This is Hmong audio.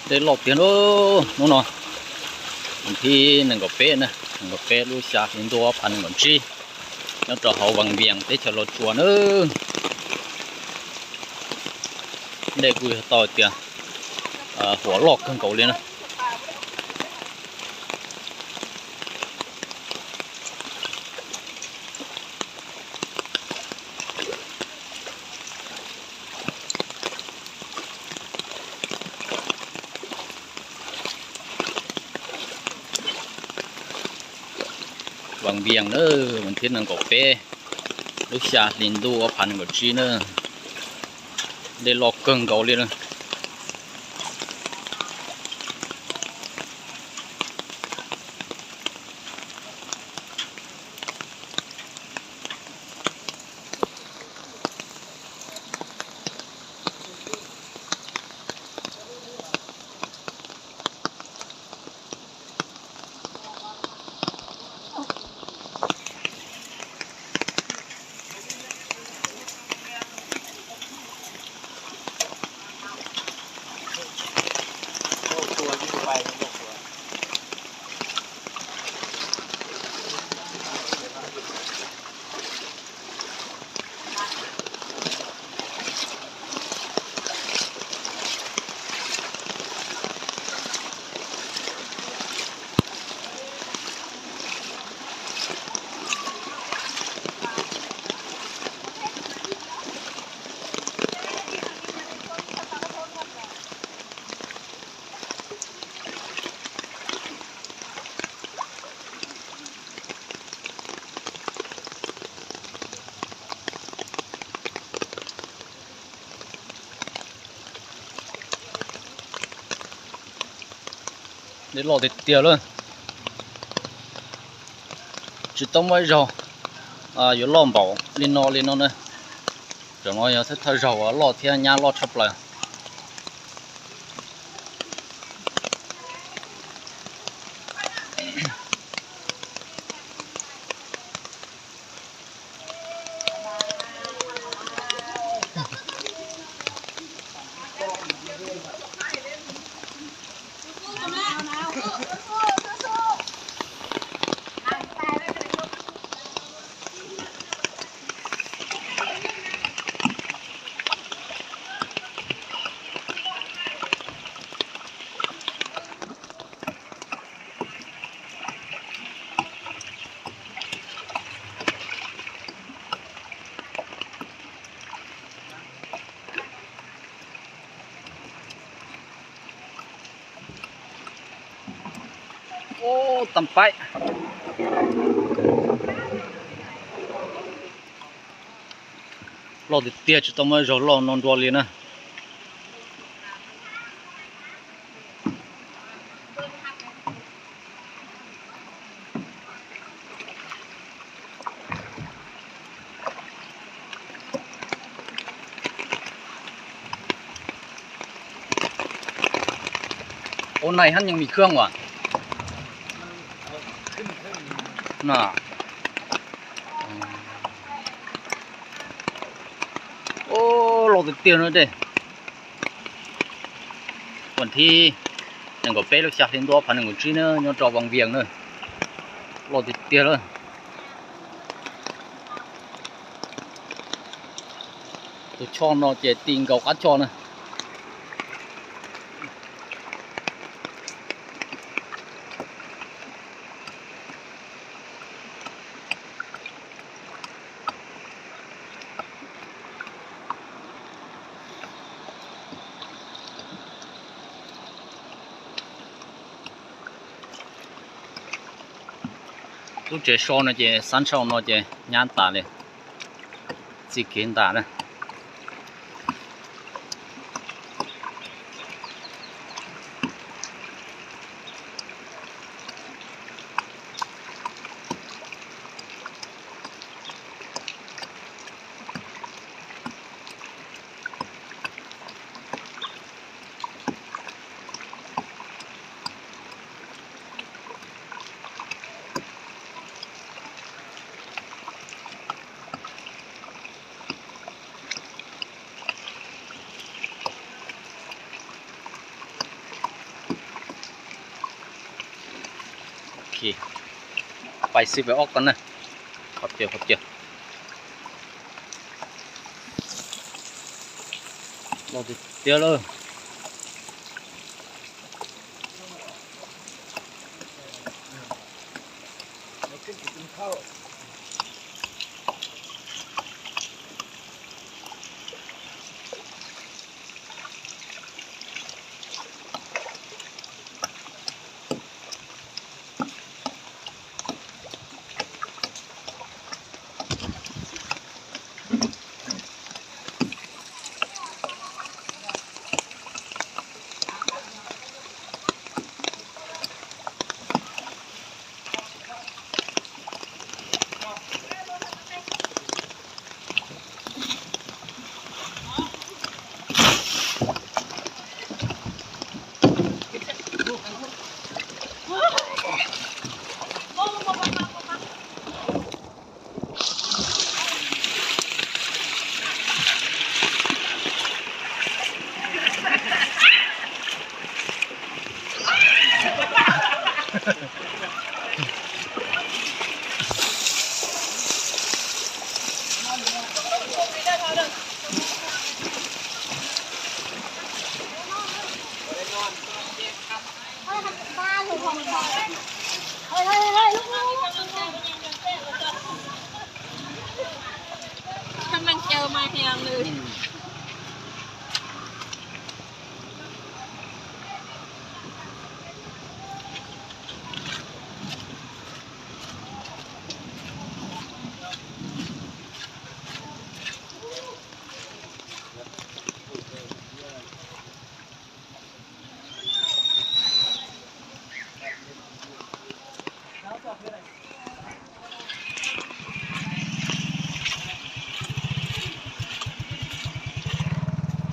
Dej loj tiag na, hnub no thib nees nkaum peb na, nees nkaum peb lub xya hli ntuj ob phav nees nkaum tsib, nyob rau hauv Vaj Vias teb chaws Los Tsuas na. Dej kuj yog tau tias huam loj kawg nkaus li na. Vaj Vias na, thib nees nkaum peb lub xya hli ntuj ob phav nees nkaum tsib na. Dej loj kawg nkaus li na. Dej loj tiag tiag lawm, tsis tau muaj ib zaug yuav loj npaum li no li no na. Zaum no yog thawj zaug uas loj thiab nyab loj tshaj plaws. Tab paib, loj tiag tiag, tsis tau muaj zaug loj no dua li na. Ua nais hab nyeej Mim Khwb as. Loj tiag tiag no dej. Vas thib nees nkaum peb lub xya hli ntuj ob phav nees nkaum tsib na, nyob rau Vaj Vias na. Loj tiag tiag lawm. Tus choj no ces ti nkaus qab choj na. Lub tsev so no ces xab sau no ces nyab tas li, txij kev ntas na. Pais xwb pais ob ko na. Qhov tiag qhov tiag. Los tiag tiag lauj.